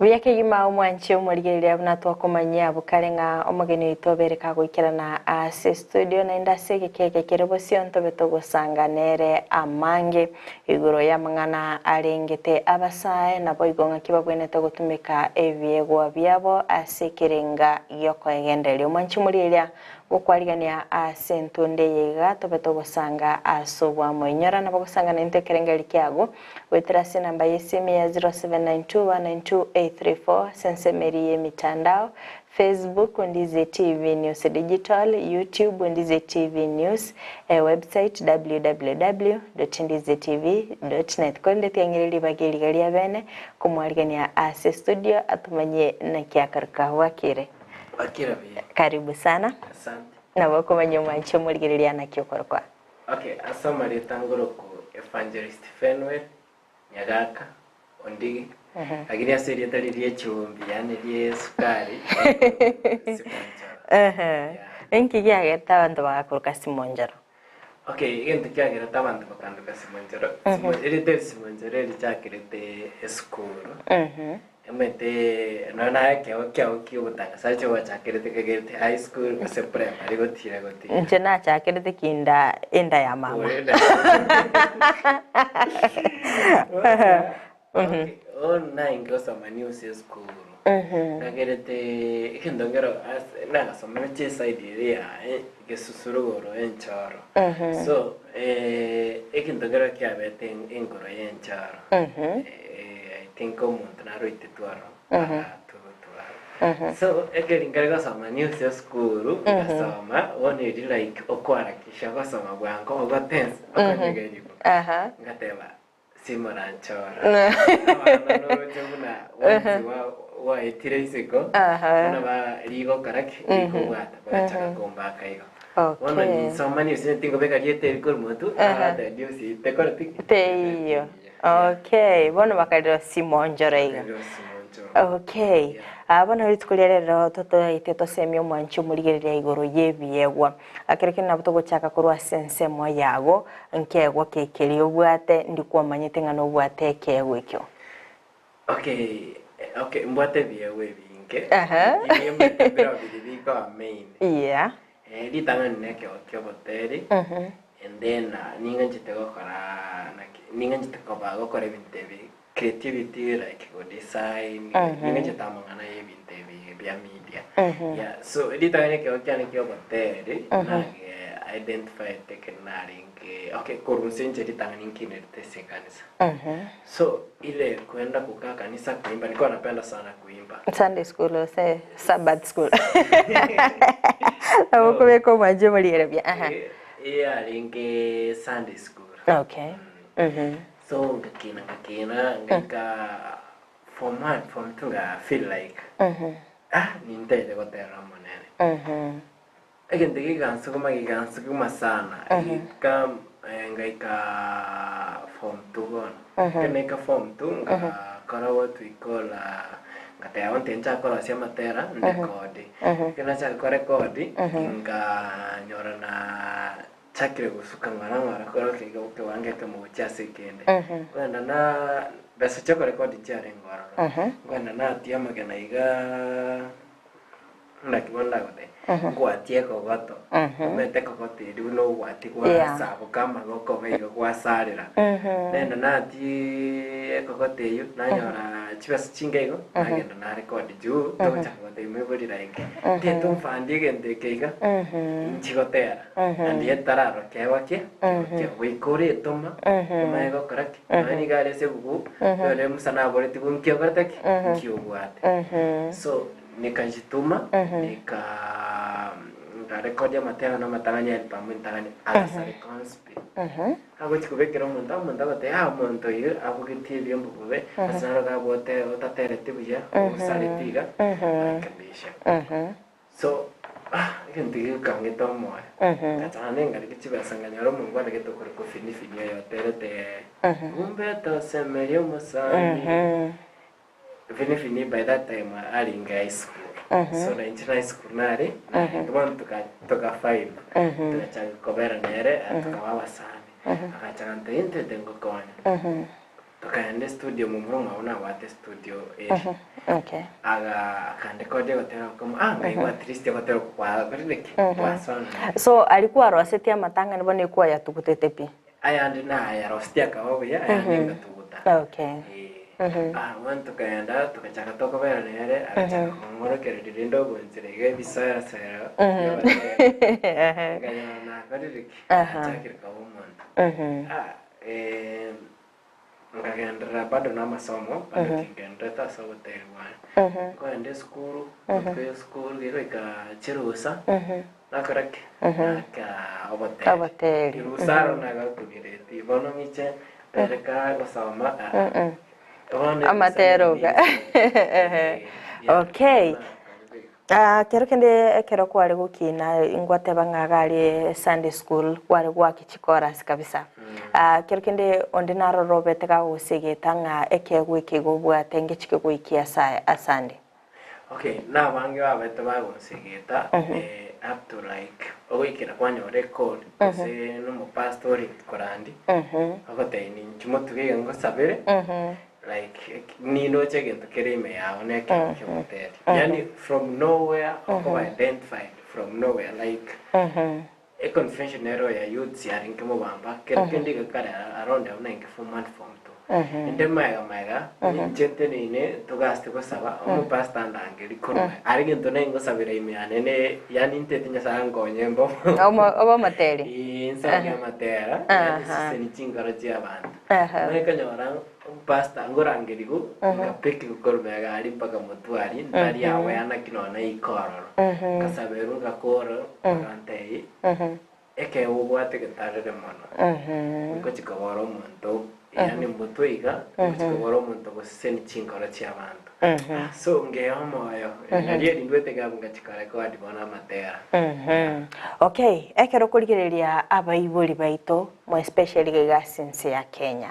Buya kegima omwanchi omorigereria buna twakomanyia abwo kare ng'a omogeni oito obere kagoikerana ase studio naende ase egeka eke kere bosio ntobe togosanga nere amange igoro y'amang'ana arengete abasae naboigo ng'aki babwenerete gotumeka ebiegwa biabo ase ekerenga giokoegendereria. Omwanchi omorigereria Gokwarigania ase entunde eye iga tobe togosanga ase oboamo. Inyora nabo gosanga naintwe ekerengererio kiago goetera ase enamba y'esimi ya 0792192834 ase ensemo eria y'emitandao, Facebook, Undize TV News Digital, YouTube, Undize TV News, ewebsite www.undizetv.net. Korende tiang'ire ribaga eriga ria bene komwarigania ase estudio atomanyie naki akaruka bwakire. Bakira buya. Karibu sana. Asante. Nabo okomanya omwanchi omorigereria naki okorokwa. Okay, ase amarieta ngorokwa Evangelist Fenwel Nyagaka Ondigi, lakini ase erieta riria echumbi yaani rie esukari ngorokwa Simonjoro. Yeah. Inki kiagerete abanto bagakoroka Simonjoro? Okay, egento kiagerete abanto bakandoka Simonjoro, Simo- erieta eri Simonjoro erichakerete esukuru. Emete nonya naye ekeegwa kiao ki'ogotangasacha gwachakerete kegerete high school gose primary gotira gotira. Inche nachakerete kinda enda ya mama. Okay, bono naye ngosoma news esukuru ngagerete egento nkero ase nagasomire chiside eria ya gesusuru igoro enchoro so egento nkero kiabete engoro ya enchoro I think omonto naroitetwe aro agatugutwa aro. So ekeri nkare gosoma news esukuru ngasoma bono eri like okwarakisha gosoma bwango ogotense okonyegerigwa ngateba simoranchora abana noroche buna onsi gwaetire isiko buna ba rigokora ki rikobwata bagachaka kombaka igo. Bono ninsoma news tingobeka rieta eri korwa motwe agateba news tekoreti ki? Teiyo. Okay, bono bakarera simonjoro iga. Okay. Ah, bono rituko ria rero totoete tosemie omwanchi omorigereria igoro y'ebiegwa. Akere kende nabo togochaka korwa ase ensemo yago, nkeegwa ki keria obwate, ndikwomanyete ng'a nobwate ekeegwa ekio. Okay, okay, mbwate ebiegwa ebinge, Aha. lakini emete mbirobio biria bikoba main. Yeah. Eh, ritang'ani nekeegwa kia oboteri, and then ning'anchete gokora naki, ning'anchete koba gokora ebinto ebi creativity like go design, ning'anchete amang'ana ya ebinto ebi bia media. Yeah, so ritang'ani ekeegwa kiane kia oboteri, nage identified ekero narenge, okay korwa inse inche ritang'ani nkinerete ase ekanisa. So ile kwenda kukaa kanisa kuimba, nilikuwa napenda sana kuimba. Sunday school gose Sabbath school. Nabo okobeka omwancho omoriere buya. Aha. Eyarenge Sunday school. Okay. Mhm. So ngakina ngakina ngaika form one, form two nga feel like ah nintete gotera omonene. Mhm. Egento gegansuguma gegansuguma sana, egeika ngaika form two bono. Ekero naika form two ngakora what we call ngateba onte nchake korosia amatera ndekondi. Ekero nachaka korekodi, nkanyora nachakire gosuka ng'ora ng'ora korwa ekewango ekemo gochia ase ekende. Nkoenda na besa chia okorekodi nchiarenge ororo, nkoenda natia amagena igaa. Naki bono ndagotebie, ngwatie ekogoto, omanyete ekogoto eria buna ogwatia gwasaboka amagoko iga iga gwasarera. Nagenda natie ekogoto eyio, nanyora chibesa chinke igo, nagenda narekodi juu, togochaka gotebia moibori like, ntete omfundie egento eke iga, nchigotera, naende etararora keegwa ki? Keegwa goika oretoma, omanye gokora ki? Nonya nigo are ase ebuku, ore Musa naboretigwe nki okorete ki? Nki obwate. So, Nikajituma, nika nkarekodia amatera na amatang'ani album entang'ani agasare konsi pi. Agochi kobekera omonto, omonto agoteba ah omonto oyio abugetie ebiombo bobe, ase naro iga agote otatereti buya, osareti iga, arekebisha. So ah egento ekio gekang'ita omoyo, ngachaka naende nkarika chibesa nkanyora omongwana gete okorokwa Finifini oyo oterete kumbe tosemeria omosani. Finifini by that time arenge high school so na inche na high school nare narenge bono toka toka five togachaka kobera nere tukaba abasani agacha agantebia intwete ngokonya. Tokaenda estudio momura omwabo nabwate estudio ere. Okay. Aga akandekodia ogotera okomo, ah nkaigwa at least ogotera oko kwakorire ki? Kwasonire. So aria kwarosetie amatang'ani bono ekwayatugutete pi? Ayande nayarosetie akaba buya, ayande ngatuguta. Okay. Eh, ah bono tokaenda togachaka tokobera nere, agachaka kong'orokereria rende ogonchera iga ebisoerosero bia ogotera. Nkanyora nakorire ki? Nachakire koba omonto. Ah, eh, Nkagenderera bado namasomo, bado tingenderete ase oboteri bwane. Nkoenda esukuru, rituko ya esukuru gegoika chirusa, nakora ki? Naka oboteri. Oboteri, Rusa aro nagakubireti, bono ng'iche ntereka gosoma aa. Bono erusa Amatero iga. nere Okay. Ah, kero kende ekero kware gokina ngwateba ng'a iga aria Sunday school kware goaka chikorasi kabisa. Ah, kero kende onde naroro obete gagosegeta ng'a ekeegwa eke iga obwate ngechike goikia ase asande. Okay, nabange babete bagonsegeta eh, up to like ogoikera kwanyora ecall gose nomopastor ore korandi agotebia ninki motuge iga ngosabere Like ninoche egento kere ime yao na ekero ki'oboteri. Yaani from nowhere okoba identified from nowhere like e convention ero ya youths yarenge mobamba kero kende iga kare around abwo nainche form one form two. Inde maega maega inche nteneine togaste gosaba omopastor andangerie korwa are egento naye ngosabera ime yane ne yaani ntete Nyasaye ankonye mbe Omo obe omoteri. Eeh nsoke amatera yaani siseni chinkoro chia abanto. Bono ekonyora Pastor ngorangerigwe ngapekigwe korwa magega aria mpaka motwe aria ntari aware naki nonya naika ororo. Nkasaberwa ngakora bakantebia ekeegwa obwate getarere mono. Ngochi kobora omonto yaani motwe iga ngochi kobora omonto goseseni chinkoro chia abanto. So ngeya omoyo nario eri ndwete iga abwo ngachi korekodi bono amatera. Okay, ekero okorigereria abaibori baito more especially iga iga ase ense ya Kenya.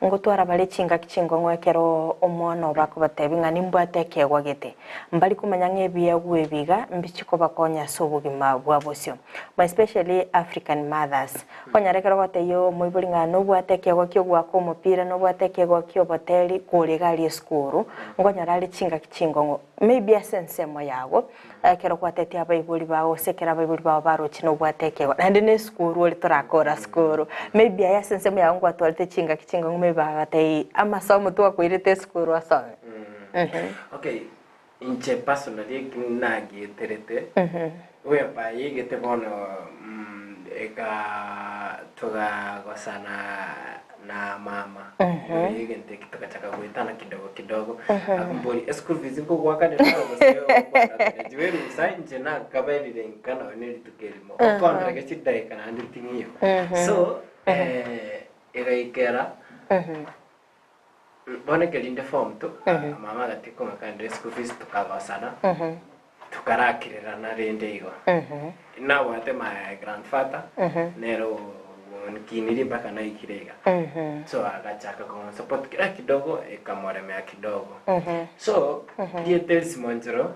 Ngotwara bare chingaki chinkong'u ekero omwana obo akobatebia ng'a nimbwate ekeegwa gete. Mbari komanya ng'a ebiegwa ebi iga mbichi kobakonya ase obogima bwa bosio. More especially African mothers. Okonyora ekero ogotebia omoibori ng'a nobwate ekeegwa kia ogoaka omopira, nobwate ekeegwa kia oboteri kore iga aria esukuru, nkonyora are chingaki chinkong'u. Maybe ase ensemo yago, Ekero gwatetie abaibori bao gose ekero abaibori bao baroche nobwate ekeegwa naende ne esukuru ore torakora sukuru maybe aye ase ensemo yao ngwatwarete chingaki chingong'u maybe bagatebi amasomo twakoirete esukuru osome. Okay, inche personally eki nagieterete, whereby egete bono eka togagosana na mama igoro y'egento eki togachaka goetana kidogo kidogo akombori eschool fees nkogoakanera gose okwandatera jiwe rusa inche nakaberire nka nonye ne rituko erimo okondoreke chidaeka naende ting'iyo so eh, egaikera bono ekero inde form two mama agatia kong'akanera eschool fees tokagosana Tokarakirerana rende igo. Nabwate my grandfather, nere onkinirie mpaka naikire iga. So agachaka konsupport kera kidogo, ekamoremea kidogo. So, rieta eri Simonchero,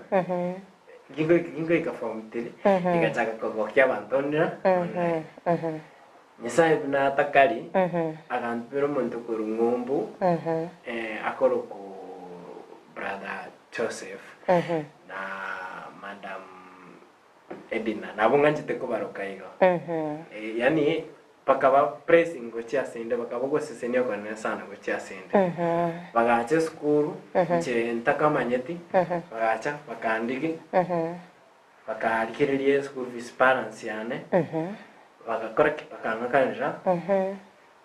gingoika form three, rigachaka kogokia abanto onira online. Nyasaye buna atakari, agantubera omonto korwa ng'umbu, akorokwa brother Joseph na madam Edina nabo ng'anchete kobaroka igo. Yaani bakaba pressing gochia ase inde bakaba ogosesenia okonene sana gochia ase inde. Bagacha esukuru inche ntakamanyeti bagacha bakandigi bakarigereria eschool fees balance yane bagakora ki bakang'akanera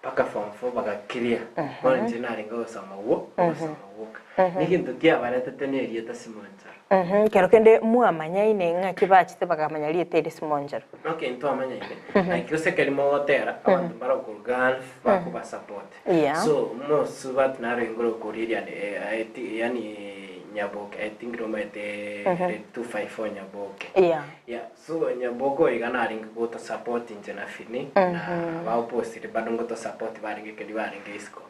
Mpaka form four bagakiria. Bono inche narenge gosoma gwo ogosoma gwoka. Negento kiabaretete nerieta Simoncharo. Kero kende mwamanyaine ng'aki bachete bakamanya rieta eri Simoncharo? Okay ntwamanyaine. Naki gose ekero mogotera abanto mbare okorwa Gulf bakoba support. Yeah. So mosubati naro ingoro okorwa iriani yaani Nyaboke I think nomanyete Red 254 Nyaboke. Yeah. Yeah, so Nyaboke oyo iga narenge goto support inche na Fini na ba opposite bado ngoto support barenge keria barenge isiko.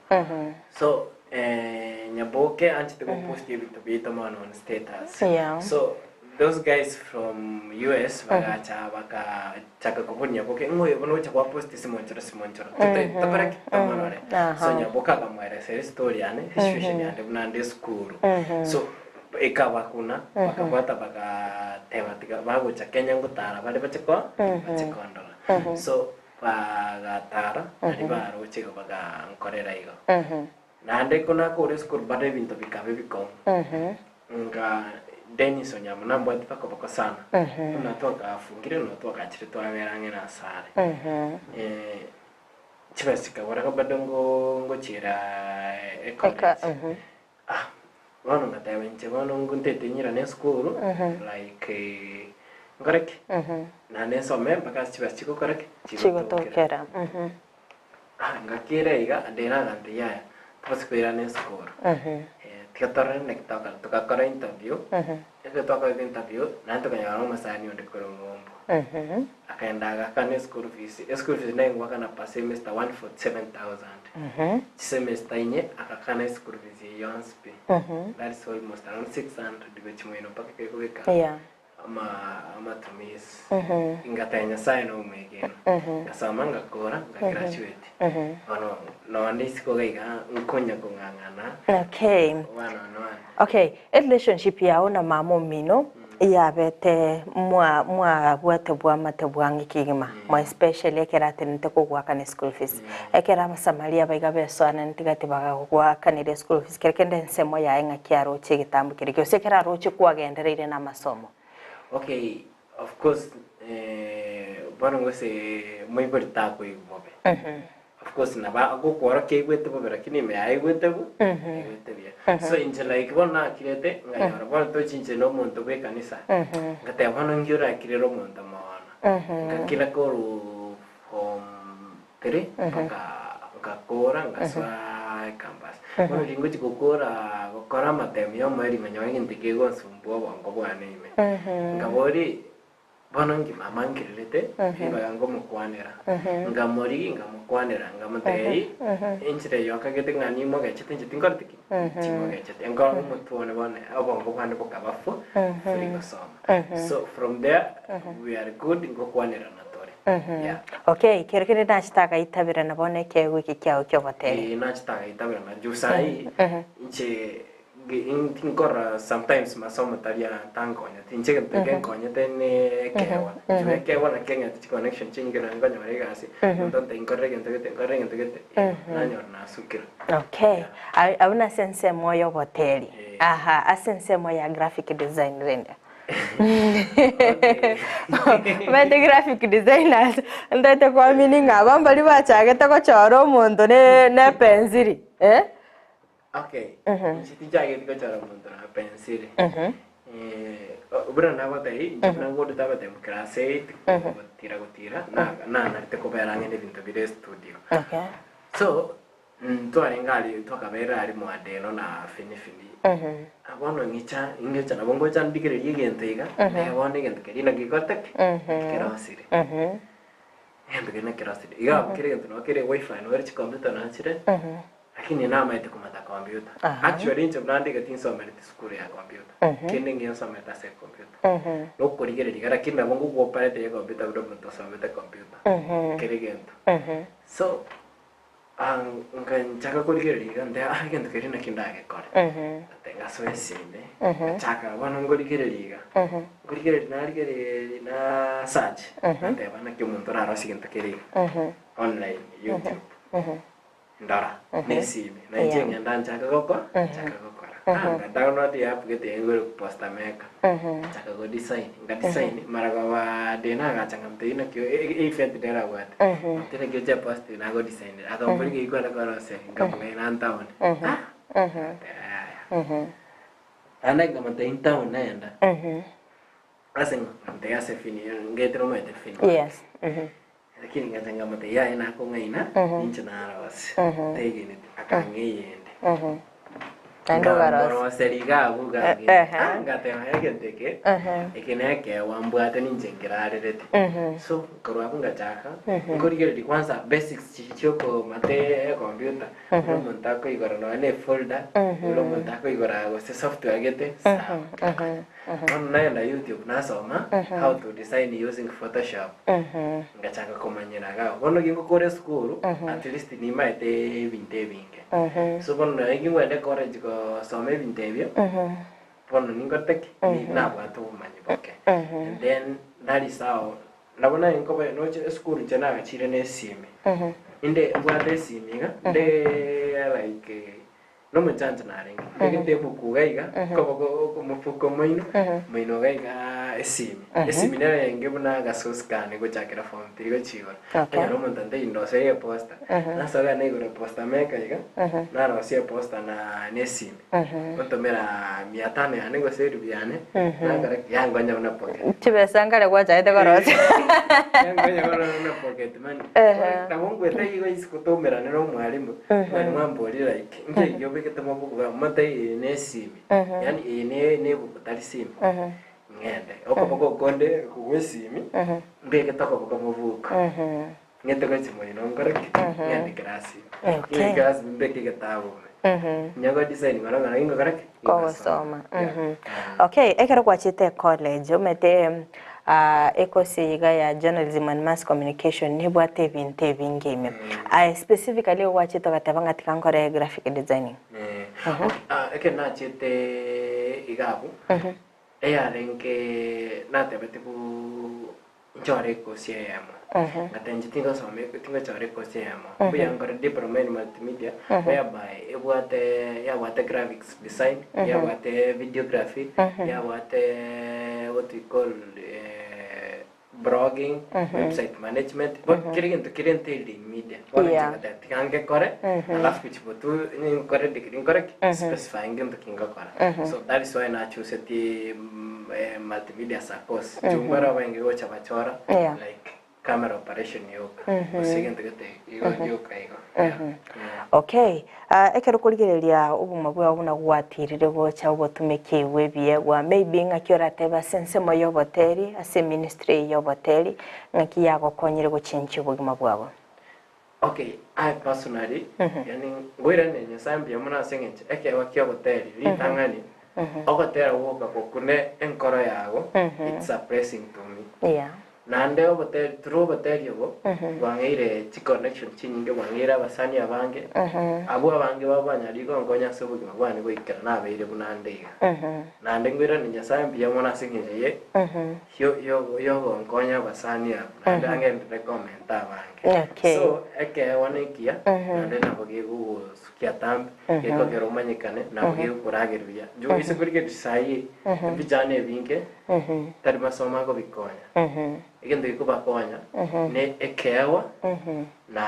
So eh, Nyaboke anchete go post ebinto biaito mono on status. Yeah. So Those guys from US bagacha bakachaka koboria Nyaboke ng'a oyo bono ogocha gwa post simonchoro simonchoro tote tokore ki tomorore. So Nyaboke akamoeresera estory yane esituation yane buna nde esukuru. So ekabakuna bakabwata bagateba tiga bagocha Kenya ngotara bare bache ko bache kondora. So bagatara naria baroche igo bagankorera igo. Naende konakore esukuru bado ebinto bikaba ebikong'u. Nga Dennis Onyamo nambwate bakoboko sana. Buna twakafungire nabo twagachire twabera ang'e na asare. Chibesa chikabora bado ngo ngochiera ecollege. Ah, bono ngateba inche bono ntete nyirane esukuru like nkore ki? Naende nsome mpaka ase chibesa chigokora ki? Chigotokera. Chigotokera. Ah, ngaki ere iga, ande nagante yaya, tobase koirana esukuru. Tiga torore naki togokora. Togakora interview, ekero twakorete interview, naende tokanyora omosani onde korwa ng'umbu. Akaenda agakana eschool fees, eschool fees naye ngoakana per semester 147,000. Chisemester inye agakana eschool fees eye yonsi pi. That is almost around 600 gochia moino mpaka ekero ekobeka. Ama amatumisi. Ingatebia Nyasaye nomwegenwa. Ngasoma ngakora, ngagraduate. Bono nonde isiko iga iga nkonya kong'ang'ana Okay. one on one. Okay, erelationship yao na mama omino yabete mwa mwabwate bwamate bwang'e kegima more especially ekero atenente kogoakana eschool fees. Ekero abasamaria abaiga besoananeti gati bagagoakanera eschool fees kere kende ensemo yaye ng'aki aroche egetambo keria gose ekero aroche kwagendereire namasomo. Okay, of course bono gose moibori takoigwa bobe. Of course nabo agokworokia aigwete bobe lakini ime yaye aigwete bo aigwete buya. So inche like bono nakirete nganyora bono tochi inche na omonto bwa ekanisa, ngateba bono nki orakirere omonto mono. Ngakira korwa form 3 mpaka ngakora ngasoa ecampus. Bono riria ngochia gokora gokora amatemu ya omoerio nganyora egento kegonsumbua obongo bwane ime. Nkaboria bono nki mama ankererete ribaga ngomokwanera. Nkamorigia nkamokwanera nkamotebia enchera eyio akagete ng'a nimogechete inche tinkoreti ki? Timogechete. Nkora omotwe one bono obongo bwane bokaba fu free gosoma. So from there we are good ngokwanerana tore. Yeah. Okay, kero kende nachete agaitabera bono ekeegwa eke kiao ki'ogoteria. Eh, nachete agaitabera na juu sahi inche tinkora sometimes masomo taria tankonyete inche egento genkonyete ne ekeegwa juu ekeegwa nakio keng'ete chiconnection chinyinge nonye nkonyora egasi omonto ontebia nkorere egento gete nkorere egento gete nanyora nasukire. Okay, abwo nase ensemo y'oboteri. Aha, ase ensemo ya graphic design rende. Omanyete graphic designers, ntaete koamini ng'a aba mbaria bachagete gochora omonto ne ne epensiri eh. Okay, inche tinchageti gochora omonto na epensiri. Buna nagotebia, inche buna ngondete abatemu class eight, gotira gotira, na nanarete kobera ang'e na ebinto bire estudio. Okay. So, Ntwarenge aria, twakabeire aria mwadeno na finifini. Bono ng'icha, ing'icha nabo ngocha ndigererie egento iga, naye bono egento keria naki gekorete ki? Kerosire. Egento keria naki kerosire. Iga abwo kera egento nabo kere wifi nabo ere chikompiuta nabo chire, lakini namaete komata computer. Actually inche buna nde iga tinsomereti sukuru ya computer, kende ngiya nsomete ase ecomputer. Nokorigereria iga lakini nabo ngogoparete ecomputer buna omonto osomete computer, kera egento. So, Nganchaka korigereria iga nte ah egento keria naki ndagekore. Ate ngasoa esime, ngachaka bono nkorigereria iga, nkorigereria narigereria na search, nateba naki omonto orarosie egento keria iga, online, YouTube, ndora na esime, na inche ng'enda nchake goko nchake gokora. Ah nga download app gete eywo ere poster maker, nchaka go design, nga design mara koba dena agacha nkamotebia naki event nere abwate, nkamotebia naki oche post nago designera, akamboria ng'ai kwane koroseria, nkamong'aina ntown, ah ngateba yaya. Naende nkamotebia ntown nenda, ase ng'o, nkamotebia ase fini ngetire omanyete fini. Yes. Lakini ngacha nkamotebia yaya nakong'aina, ninche narose, tegeneti, akang'a eyende. Naende ogarosia. Nkamoroseria iga abwo iga Eh, abwo. ehe. Ah, ngateba egento eke, eke nekeegwa mbwate ninche nkerarerete. So, korwa abwo ngachaka, nkorigereria kwanza basics chiria chiokomata ecomputer. computer, buna omonto akoigora nonya na efolder, buna omonto akoigora gose software gete, sawa. Bono nagenda YouTube nasoma how to design using Photoshop, ngachaka komanyera iga abwo. Bono gingokora esukuru, at least nimaete ebinto ebinge. So bono nonye gingwenda ecollege gosoma ebinto ebio, bono ningote ki? Nabwate obomanyi boke. And then that is how Nabo naye nkoba noche esukuru inche nagachire na esimi. Inde mbwate esimi iga, nde like nomochancho narenge. Mbegete ebuku iga iga, koboko omofuko moino, moino iga iga esimi. Esimi nero yarenge buna agasosi kane gochakera form three gochia igoro. Ekero omonto antebia ndoserie eposter, nasoa naigora eposter maker iga, narosia eposter na na esimi. Ontomera mia tano yane gose elifu yane, nakora ki? Yankonya buna pocket. Chibesa nkare gwachagete korosia. Yankonya bono buna pocket money. Ehe. Nabo nkwete igo isiko toumerane na omwalimu, omwalimu amborie like, nki eki obegete mobuku iga? Motebi eye ne esimi, yaani eye ne ne ebuku tari simi. Ng'ende, okoboko okonde kogwa esimi, mbegete okoboko mobuko. Ng'ete gochia moino nkore ki? Ng'ende kerasi. Okay. Ng'ende kerasi mbeke egetabu ime. Nyago design ng'ora ng'ora ngokora ki? Kogosoma. Yeah. Okay, ekero gwachete ecollege omanyete ah, ekosi eye iga ya journalism and mass communication nebwate ebinto ebinge ime. Aye specifically igo gwachete ogateba ng'a tiga nkore graphic designing. Eh, okay, ah, ekero nachete iga abwo, eyarenge natebete buu Nchore ekosi eyemo. Ngoteba inche tingosoma tingochora ekosi eyemo. Mbuya nkore diploma in multimedia whereby ebwate yabwate graphics design, yabwate videography, yabwate what we call blogging, website management, bono kera egento kere entailed in media. Bono inche ngateba tiga ngekore alafu gochia nkore degree nkore ki? Specify ngento ki ngokora. So that is why nachusetie Multimedia as a course. Intwe mbare abainge gocha bachora Yeah. like camera operation yoka gose egento gete igo gioka igo. Yeah. Okay, ah, ekero okorigereria obogima bwao buna gwatirire gocha obotumeki bw'ebiegwa, maybe ng'aki oratebe ase ensemo y'oboteri, ase eministry eye y'oboteri, ng'aki yagokonyire gochenchia obogima bwabo? Okay, I personally, yaani ngoiraneria Nyasaye mbuya mono ase eng'encho ekeegwa kia ogoteria ritang'ani, ogotera gwoka gokune enkoro yago, it's a blessing to me. Naende oboteri through oboteri obo, bwang'eire chiconnection chinyinge, bwang'eire abasani abange, abwo abange babo banyarire gonkonya ase obogima bwane goikera nabeire buna nde iga. Naende ngoiraneria Nyasaye mbuya mono ase eng'encho ye yogonkonya abasani abwo, naende angenderere komenta abange. Okay. So, ekeegwa nekiya, naende nabo gegogosukia atambe, gekogera omanyekane, nabo gegokorageria buya. Inche ase korigereria saii, ebijana ebinge, tari masomo akobikonya. Egento gekobakonya, ne ekeegwa, na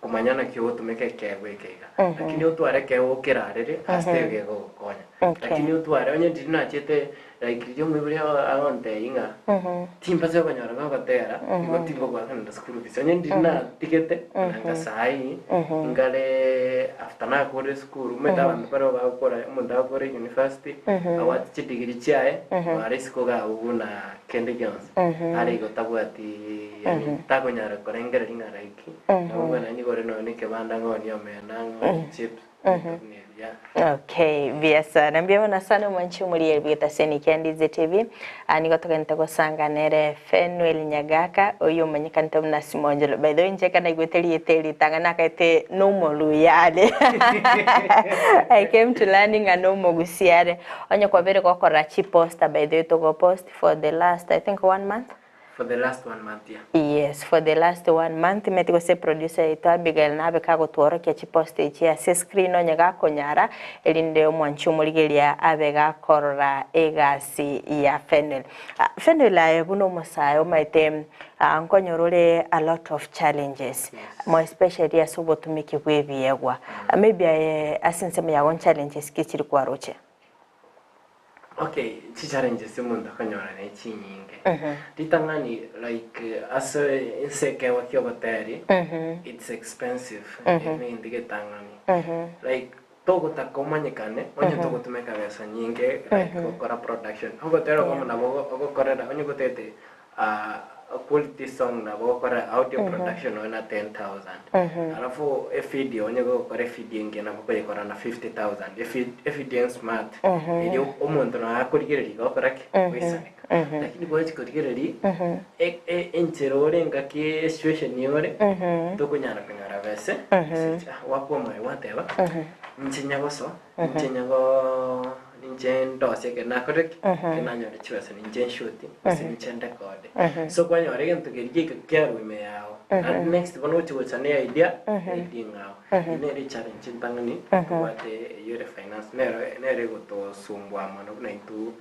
komanya naki ogotumeka ekeegwa eke iga. Lakini otware ekeegwa okerarere, ase gegogokonya. Okay. Lakini otware, onye ndiri nachete Like riria omoibori agontebia ng'a timbasa okonyora gogotera igo tingogoakanera school fees. Onye ndiri natigete nanga saii nkare after nakorire esukuru omanyete abanto bareo bagokora omonto agokora university abwate chidegree chiaye naro isiko iga abwo buna kende gionsi are igo tabwati yaani takonyara korengereria ng'a like nabo buna nigo ore nonye na ekebanda ng'onie omena ng'onie chips. Okay, buya sana. Mbuya mono sana omwanchi omorieri bw'etaseni kia Ndizi TV. Ah, nigo togente gosanga nere Fenuel Nyagaka oyo omanyekanete buna Simonjolo. By the way, inche ekero naigwete rieta eri ritang'ani nakaete nomoluya are. I came to learn ng'a nomogusia are. Onye kwabeire gokora chiposter by the way togopost for the last I think one month. For the last one month yeah. Yes, for the last one month timeti gose producer yaito Abigail nabe kagotworokia chipost echi ase screen onye gakonyara erinde omwanchi omorigeria abe gakorora egasi ya Fenuel. Ah, Fenuel aye buna omosae omaete ah, nkonyora ore a lot of challenges more especially ase obotumiki bwa ebiegwa. Maybe aye ase ensemo yago nchallenges ki chiri kwaroche? Okay, chichallenges omonto akonyora ne chinyinge. Ritang'ani like ase ense ekeegwa kia oboteri, it's expensive, eri negento getang'ani. Like togotaka omanyekane onye togotumeka besa nyinge like gokora production. Ogotera okomo nabo ogokorera onye gotete. A quality song nabo ogokora audio production nonya na 10,000 alafu evideo onye gogokora evideo engiya nabo okoyekora na 50,000 evi evideo ensmart erio omonto nonya akorigereria iga okora ki? Goisaneka. Lakini gochi korigereria e- e- enchera ore engaki esituation ore tokonyara konyora bese ase gwakwa omoyo gwateba inche nyagoso inche nyagoo Ninche ndosie ekero nakorire ki? Ekero nanyore chibesa ninche nshuti gose ninche ndekode. So kwanyora egento keria giaika kiarwa ime yao. Naende next bono ogochi gocha ne idea, idea eng'ao. Eyio nere echallenge entang'ani tobwate eyio ere finance nero nere egotosumbua mono buna intwe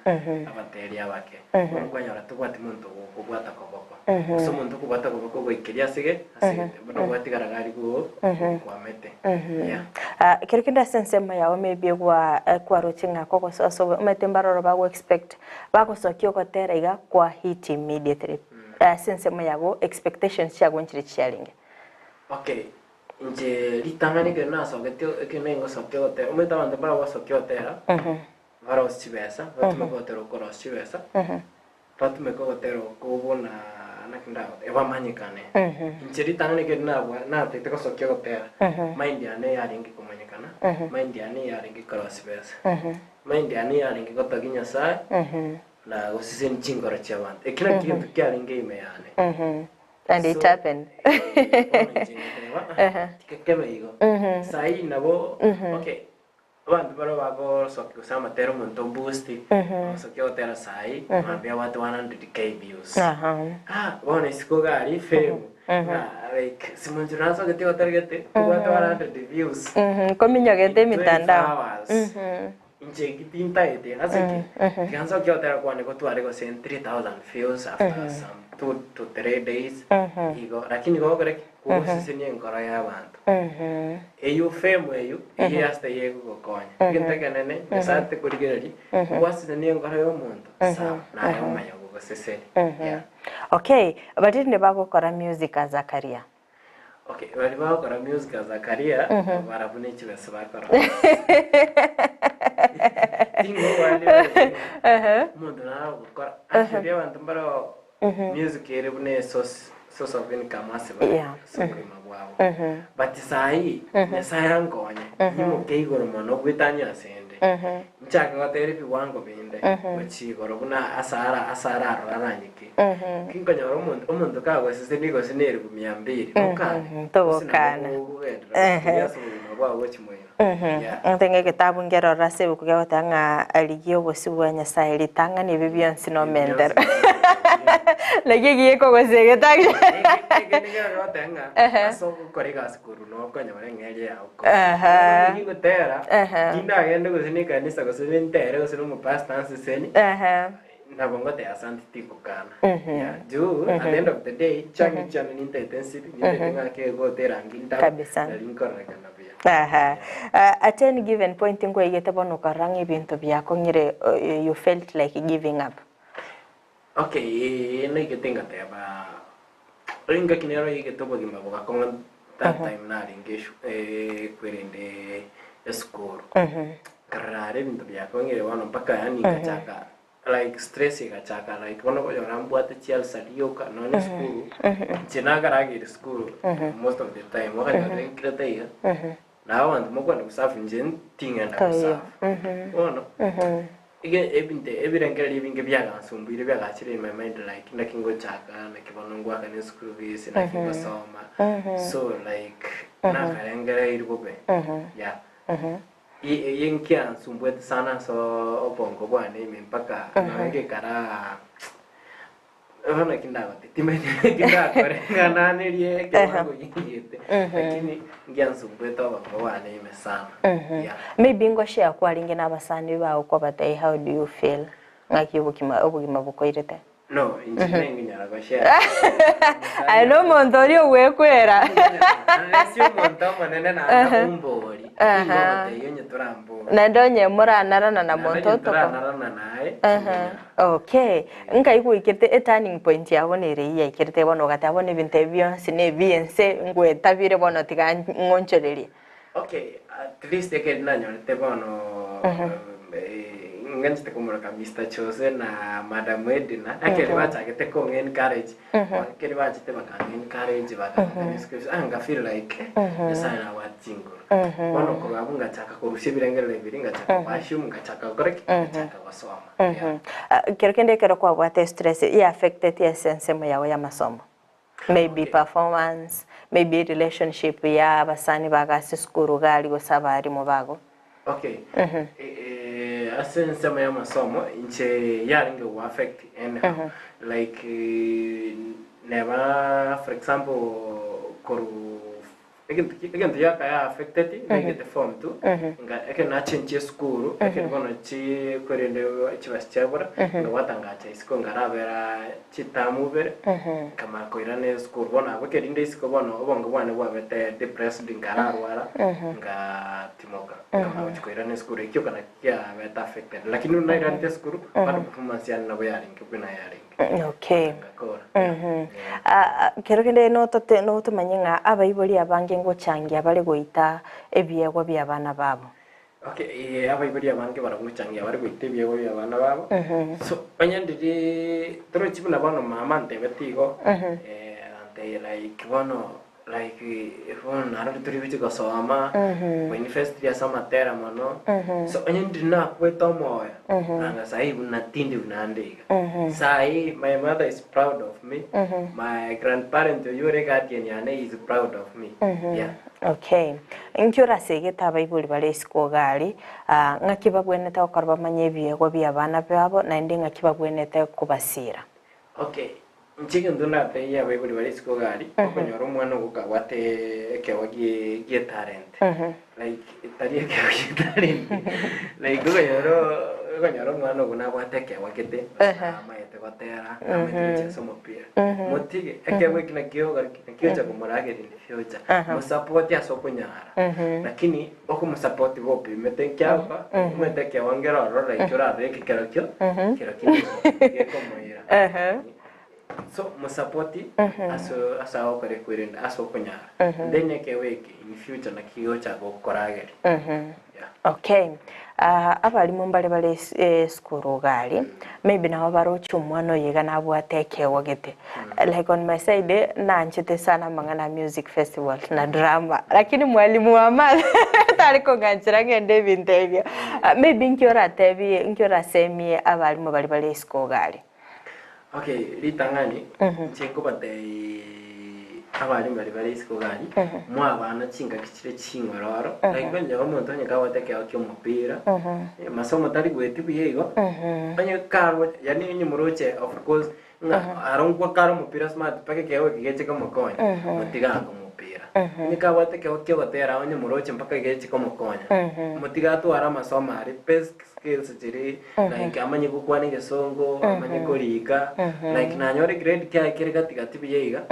abateri abake. Bono kwanyora tobwati monto ogokobwata koboko. Gose omonto okobwata koboko goikeria ase ge ase gete bono gwatigara gari go okwamete. Yeah. Ah, ekero kende ase ensemo yao maybe gwa eh, kwaroche ng'a kogosoa ase obo omanyete mbaroro bago expect bagosokia ogotera iga kwa hit immediately ase ensemo yago expectations chiago nchire chiarenge. Okay, inche ritang'ani ekero nasogetie ekero nengosokia ogotera omanyete abanto mbare bagosokia ogotera Barosie chibesa, batumeke ogotera okorosia chibesa, batumeke ogotera okwo buna naki ndagoteba, bamanyekane. Inche ritang'ani ekero nabwa natete gosokia ogotera, mind yane yarenge komanyekana, mind yane yarenge korosia besa, mind yane yarenge gotogia Nyasaye na gosesenia chinkoro chiabanto. Ekio nakio egento kiarenge ime yane. And it So, happened. eh, bono inche ngateba, tika kebe igo. Saii nabo, okay. Abanto baria bagosokia gose amatera omonto oboost, ogosokia ogotera saii, mambia abwate 100k views. Ah, bono isiko iga aria fame, ng'a like simonchero nasogetie ogotera gete, kobwate 100 views Kominyogete in 24 emitandao. hours. Inche eki tintagete, ase ki? Tiga nsokie ogotera kwane gotware gose 3000 views after some 2 to 3 days, igo, lakini gokora ki? Kogosesenia enkoro y'abanto. Eyio fame eyio, eyio ase taiyo egogokonya. Egento ekenene, Nyasae atekorigereria, gwasesenia enkoro y'omonto, sawa, naye omanye gogosesenia. Yeah. Okay, baria rende bagokora music as a career. Okay, baria bagokora music as a career, barabwo ne chibesa bakora. Tingokwanera ng'a omonto naro ogokora, actually abanto mbaro Music ere buna esource source of income ase bare ase obogima bwabo. But saii Nyasaye ankonye nyimoke igoro mono goetania ase ende. Nchake gotera ebiwango binde gochia igoro buna ase ara ase ararore aranyike. Ki nkonyora omonto omonto kagosesenia gose na elifu mia mbili nokane? Gose nabo Togokana. okogenderera goturia ase obogima bwao gochia moino. Yeah. Ng'ate ng'a egetabu nkerore ase ebuku gegoteba ng'a rigia obosio bwa Nyasaye ritang'ani ebi bionsi nomentero. Naki eki gekogosegeta Eke nigo egoteba ng'a ase ogokora egasi korwa nokonyora eng'eria yao korwa. Aha. Bono rigotera, Aha. tindagende gose na ekanisa gose nintere gose na omopastor anseseni, Aha. nabo ngoteba asante tigokana. Yeah, juu at the end of the day, chianga chiane nintagete nsibi, nintagete ng'ake egoti erangi ndabu, Kabisa. nari nkororekana buya. Aha. At any given point nkwaigete bono okarora ng'a ebinto biakong'ire you felt like giving up? Okay, ee naigete ngateba engaki nero yaigete obogima bogakong'a that time narenge eshu kwerende esukuru. Nkarora are ebinto biakong'ire bono mpaka yaani nkachaka like stress egachaka like bono okonyora mbwate chialsa rioka nonya esukuru, inche nakarageire sukuru most of the time okonyora nkirete iga, na abanto mokogenda gosafu inche nting'enda Toiyo. gosafu. Bono, iga ebinto ebirengererio ebinge biagansumbuire biagachire in my mind like naki ngochaka, naki bono ngoakana eschool fees, naki ngosoma, so like nakarengereiri bobe, yeah. Eye nkiansumbuete sana ase obongo bwane ime mpaka nonya ngekara bono naki ndagote timanyeti naki ndakore ng'ananerie ekewango gingete lakini nkiansumbuete obongo bwane ime sana yeah. Maybe ngoshare kwarenge na abasani bao kobatebia how do you feel ng'aki obokima obogima bokoirete? No, inche nenginyara goshare. Aye nomonto oria ogwekwera. Unless omonto omonene naende ombori, ingogotebia onye torambori. Naende onye moranarana na Naende monto onye otoko. toranarana naye, tinginyara. Okay, nkai goikete e turning point yabo nere eyio yaikerete bono ogateba bono ebinto ebi bionsi na ebi ense ngwetabire bono tiga ng'onchorerie. Okay, at least ekeri nanyorete bono, eh, Nganchete komoroka Mister Jose na Madam Edna, ekero bachagete kong'a encourage, ekero bachete bakang'a encourage bakang'a school fees, ah nga feel like Nyasaye nabwate chinguru. Bono korwa abwo ngachaka korusia ebirengerero ebiria, ngachaka ko assume, ngachaka gokora ki? Ngachaka gosoma. Yeah. Kero kende ekero kwabwate stress ya affecteti ase ensemo yao y'amasomo? Maybe Okay. performance, maybe relationship ya abasani bago ase esukuru iga aria gose abalimu bago. Okay, ase ensemo y'amasomo inche yarenge go affect anyhow like neba for example korwa Egento ki egento giaka ya affected naigete form two nga ekero nachenchia esukuru ekero bono chi korende chibasi chiabora ngabwata ngacha isiko ngarabera chitamu ibere nkamanya koirana esukuru bono abwo ekero rinde isiko bono obongo bwane bwabete depressed nkararwara ngatimoka nkamanya gochia koirana esukuru ekio kana kiabete affected lakini buna nairanete esukuru bado performance yane nabo yarenge buna yarenge. Okay. Ngakora. Mhm. Ah, ah, kero kende notote notomanye ng'a abaibori abange ngochangia bare goita ebiegwa bia abana babo. Okay, eh, abaibori abange barabwo ngochangia bare goita ebiegwa bia abana babo. So, onye ndiri torochi buna bono mama antebeti igo, eh, agantebia like bono Like bono narori tori gochia gosoma, koinvestiri ase amatera mono, so onye ndiri nakwete omoyo, nanga sahi buna tindi buna nde iga. Sahi my mother is proud of me, my grandparent oywo ore guardian yane is proud of me, yeah. Okay. Inki orasegete abaibori bare isiko iga aria, ah, ng'aki babwenerete gokora bamanye ebiegwa bia abana babo, naende ng'aki babwenerete kobasira? Okay, inche egento ndatebie abaibori bare isiko iga aria, okonyora omwana ogo kabwate ekeegwa gie gietalent, like tari ekeegwa gietalent, like okonyora okonyora omwana ogo nabwate ekeegwa gete, gose namaete gotera, namaete gochia ase omopira, motige, ekeegwa eki nakio nakio gocha komorageria in future, mosapote ase okonyara, lakini okomosapoti gopimete nkiagoka, omanyete ekeegwa nkere ororo like orarore eke kerokio, kerokio gekomoira. So mosapoti ase ase agokora ekwerende ase okonyara, then ekeegwa eke in future naki gegocha gokorageria. Yeah. Okay. Ah, abalimu mbare bare es- esukuru iga aria, maybe nabo baroche omwana oyo iga nabwate ekeegwa gete. Like on my side, nanchete sana amang'ana a music festival na drama, lakini mwalimu wa math tari kong'anchera ng'ende ebinto ebio. Ah, Maybe nki oratebie, nki orasemie abalimu baria bare isiko iga aria? Okay, ritang'ani, inche nkobatebia abalimu baria bare isiko iga aria, moe abana chingaki chire ching'ororo, like onye omonto onye kabwate ekeegwa kia omopira, masomo tari goetia buya igo, onye karwa yaani onye moroche of course Ng'a aro nkwa kare omopira smart mpaka ekeegwa eke geche komokonya, motige ake omopira. Onye kabwate ekeegwa ki'ogotera onye moroche mpaka geche komokonya, motige atware amasomo aria, basic skills chiria, like amanye gokwana egesongo, amanye korika, like nanyore grade kiaye kere gati gati buya iga,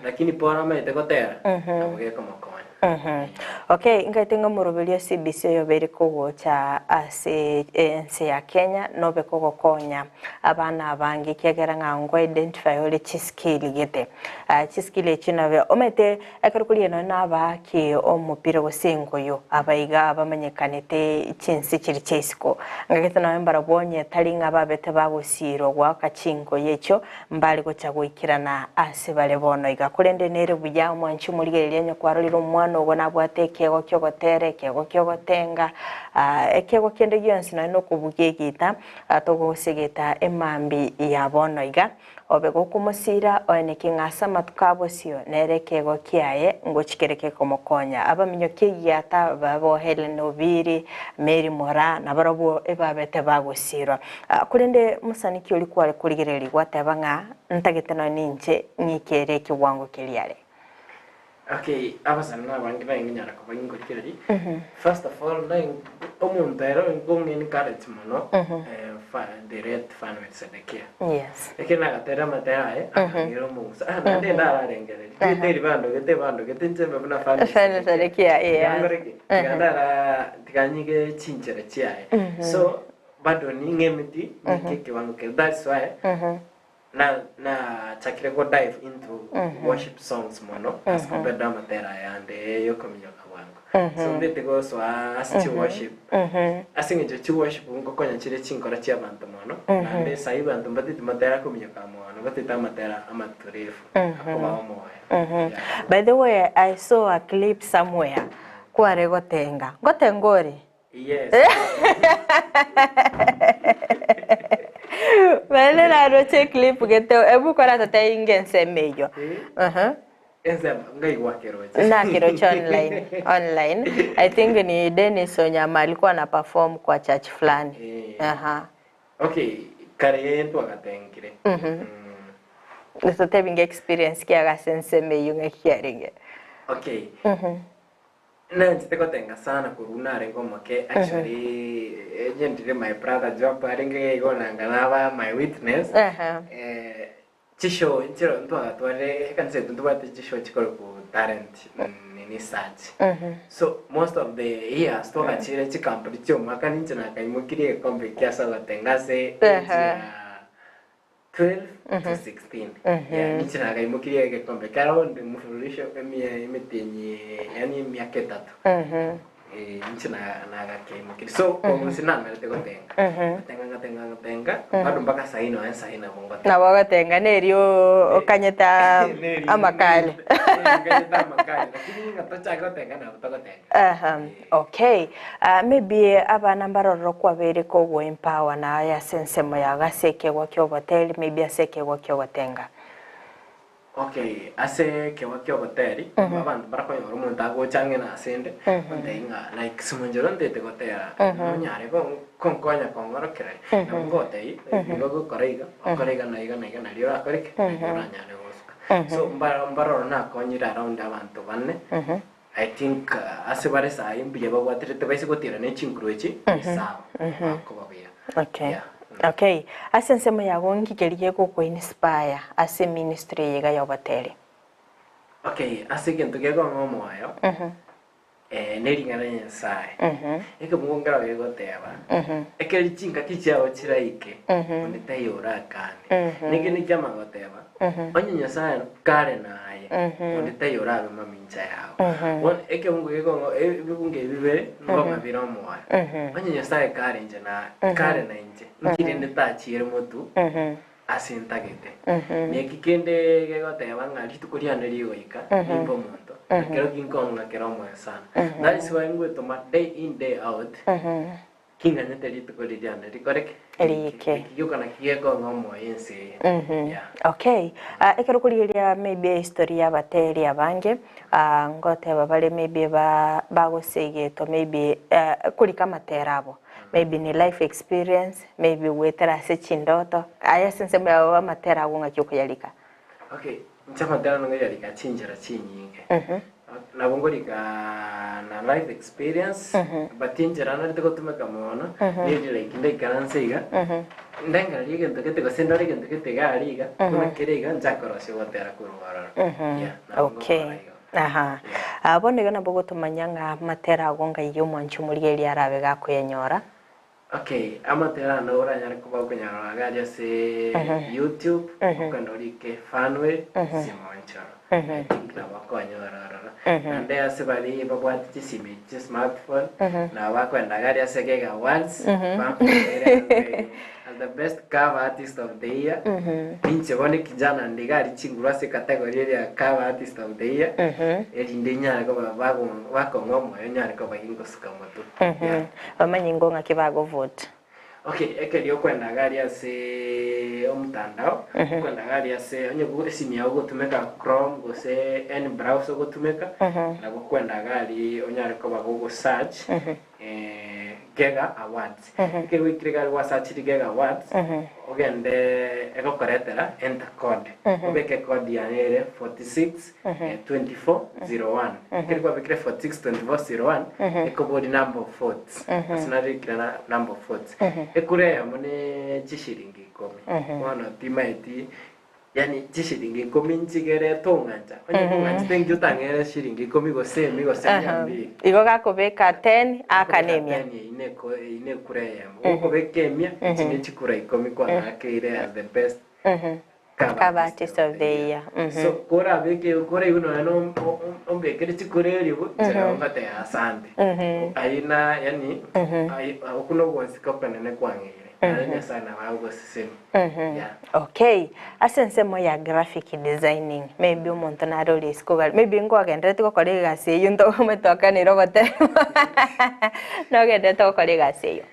lakini bora amanyete gotera, nabo gekomokonya. Okay, nkaete ng'a omoroberi o CBC oyo obeire kogocha ase ense ya Kenya nobe kogokonya abana abange ekiagera ng'a ngo identify ore chiskill gete. Ah, chiskill echio nabe omanyete ekero koria nonya na abaaki omopira gose engoyo aba iga bamanyekanete chinse chiria chia isiko. Ngagete nonya mbarabwo onye tari ng'a babete bagosirwa goaka chingoyo echio Mbare gocha goikerana ase bare bono iga. Korende nere buya, omwanchi omorigereria onye kwarorire omwana ogo nabwate ekeegwa ki'ogotera, ekeegwa ki'ogotenga, ekeegwa kende gionsi nonya nokobugia egiita, togosegeta emambi ya bono iga. Obe gokomosiira, oeneke ng'a ase amatuko a bosio nere ekeegwa kiaye ngochi kere gekomokonya. Abaminyoki egiata babo Helen Obiri, Mary Moraa, nabarabwo ebabete bagosiirwa. Korende Musa niki oria kware korigereria gwateba ng'a ntagete nonya ninche ng'ike ere ekewango keria are? Okay, abasani na abange naye nginyara koba ngorigereria. First of all, naye omonto ere ong'e encourage mono, the late Fanuel Sedekia. Yes. Ekero nagatera amatera aye, akang'ira omong'uso. Ah, naende ndararengereria. Rieta eri bandogete, bandogete inche mbe buna Fanuel Fanuel Sedekia, Tiga yes. nkore ki? Tiga ndara, tiga nyige chinchera chiaye. So, Bado ning'emeti, nike ekewango keria. That's why, Na nachakire go dive into worship songs mono as compared to amatera aya ande yokominyoka bwango. So mbete gosoa ase chi worship ase eng'encho chi worship ngokonya chire chinkora chia abanto mono naende sahi abanto mbateti matera akominyoka mono batete amatera amaturefu akobaa omoyo. Yeah. By the way, I saw a clip somewhere kware gotenga. Ngotenga ore? Yes. Bene naroche eclip gete ebu koratotebie inge ensemo eyio. Eh. Ensemo ngaigwa keroche. Nakeroche online online. I think ni Dennis Onyama alikuwa ana perform kwa church fulani. Eh. Aha. Okay, kare twagatenkire. Mm. Totebie inge experience kiago ase ensemo eyio ng'aki kiarenge. Okay. Nanchete gotenga sana korwa narenge omoke actually onye ndire my brother Job arenge iga igo nanga naba my witness Ehe. eh, chishow nchero ntwagatwarire ekanisa yaito ntobwate chishow chikorokwa talent nini search so most of the years twagachire chikampuni chia omwaka ninche nakaimokirie egekombe ekia ase ogotenga ase age ya 12 to 16 yeah, ninche nakaimokirie egekombe kero onde mfululisho emie emetienyi yaani emiaka etato Eh, ninche na- nagakeimokirie so obosi namerete gotenga gotenga ngatenga ngatenga bado mpaka sahi noe sahi nabo ngotenga Nabo ogotenga nerio okanyete Neri- amakali. neri nganyete amakali lakini ng'a tochake gotenga nabo togotenga Aha, okay. Ah, maybe abana mbarororo kwabeire kogo empower naye ase ensemo yago ase ekeegwa kia oboteri maybe ase ekeegwa kia ogotenga. Okay, ase ekeegwa kia oboteri, abanto barakonyora omonto agocha ang'e na asende, ontebie ng'a like simonchero ntete gotera, nonyare kon- konkonya kong'orokereria, nabo ngotebia, igo gokora iga, okore iga na iga na iga nario orakore ki? Nario oranyare gosuka. So mbaro mbaroro nakonyire around abanto bane, I think ase bare saii mbuya babwaterete baise gotiira ne chinkuru echi ni sawa bakoba buya. Okay. Yeah. Okay. Ase ensemo yago nki keria gegoko inspire ase ministry eye iga ya oboteri? Okay, ase egento gekong'a omoyo eh, ne ring'ana ria Nyasaye. Ekebungo nkero gegoteba, ekeri chingaki chiao chiraike, onde taiyo orakane. Neke nekiama goteba, Onye Nyasae kare naye, onde taiyo orabe mamincha yao. Bono ekebungo gekong'u ebibungo ebi bibere ngoba bire omoyo. Onye Nyasae kare inche na kare na inche, nki rende tachiire motu ase ntagete. Neki kende gegoteba ng'a rituko riane rigoika, nimbe omonto, na kero ginkong'a kere omoyo sana. That is why ngwetoma day in day out, King'anyete rituko riria rikore ki? Riike. Eki gioka naki gekong'a omoyo ense eye. Yeah. Okay. Ah, ekero okorigereria maybe ehistory ya abateri abange, ah, ngoteba bare maybe ba bagosegetwa maybe eh, korika amatera abo. Maybe ni life experience, maybe goetera ase chindoto, aye ase ensemo yago amatera ago ng'aki okoyarika? Okay, inche amatera ngoyarika chinchera chinyinge. Nabo ngorika na life experience, but enchera narete gotumeka mono, neri like ndaikaranse iga, ndengererie egento gete gose ndore egento gete iga aria iga, buna kere iga nchake korosia ogotera korwa ororo. Yeah, nabo Okay. ngokora igo. Aha. Ah, bono iga nabo ogotomanya ng'a amatera ago ng'ai omwanchi omorigereria arabe gakoyanyora. Okay, amatera ande oranyare koba okonyarora iga aria ase YouTube, okogenda orike Fanway Simonchoro. I think nabo okonyora ororo. Naende ase baria babwate chisimi echi chia smartphone, nabo bakoenda iga aria ase Gega Awards, bambotere as the best cover artist of the year. Inche bono ekijana nde iga aria chinguru ase ecategory eria ya cover artist of the year, erinde nyare koba bago bakong'a omoyo nyare koba gingosuka motwe. Yeah. Bamanye ingo ng'aki bagovote. Okay, ekeri okwenda iga aria ase omotandao, okwenda iga aria ase onye bo esimi yago ogotumeka Chrome gose any browser ogotumeka, nabo okwenda iga aria onyare koba gogo search Gega Awards. Ekero gwaikire iga aria gwasachire Gega Awards, ogende egokoretera enter code, obeke ecode yaye ere 46 24 01. Ekero kwabekire 46 24 01, ekoboria number of votes, ase narikire na number of votes. Ekura eyemo ne chishiringi ikomi. Bono timaeti yaani chishiringi ikomi nchigere tong'ancha. Onye kong'anchete inki otang'ere shiringi ikomi gose emi gose mia mbili. Igo gakobeka 10 akane emia. Gakobeka 10 eyio neko eyio nekura eyemo. Gokobeka emia, echi ne chikura ikomi kwang'akeire as the best. Cover Artist of the Year. So korabeke koraigwe nonya na ombekere chikura eribu inche nabo ngoteba asante. Ayio na yaani okwo na ogonsika okonene kwang'eire naende Nyasaye nabo agogosesenia. Yeah. Okay, ase ensemo ya graphic designing maybe omonto nare ore isiko iga maybe nkogenderereti gokora egasi eyio ntoakanire ogoteba nogendererete gokora egasi eyio.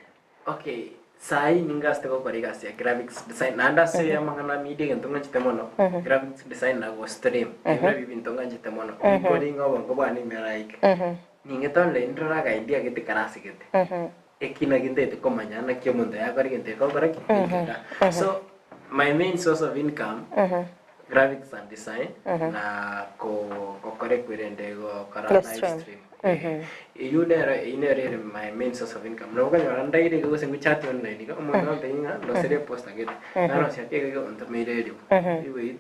Okay, saii ninga ase gokora egasi ya graphics design naende ase amang'ana a media egento ng'anchete mono, graphics design na go stream, ebio nabio ebinto ng'anchete mono, bikoringa obongo bwane ime like, ning'ete online ndore aga idea gete kare ase gete, eki naki ntaete komanya naki omonto yakora egento eke okora ki? Geke iga. So, my main source of income, graphics and design, na ko gokora ekwerende gokora Go live stream. stream. Eyio nero eyio nero ere my main source of income. Nabo okonyora ndaire iga gose ngochati online iga, omonto agontebia ng'a ndoserie eposter gete, narosia ake iga iga ontomeire eribu. Igo eyio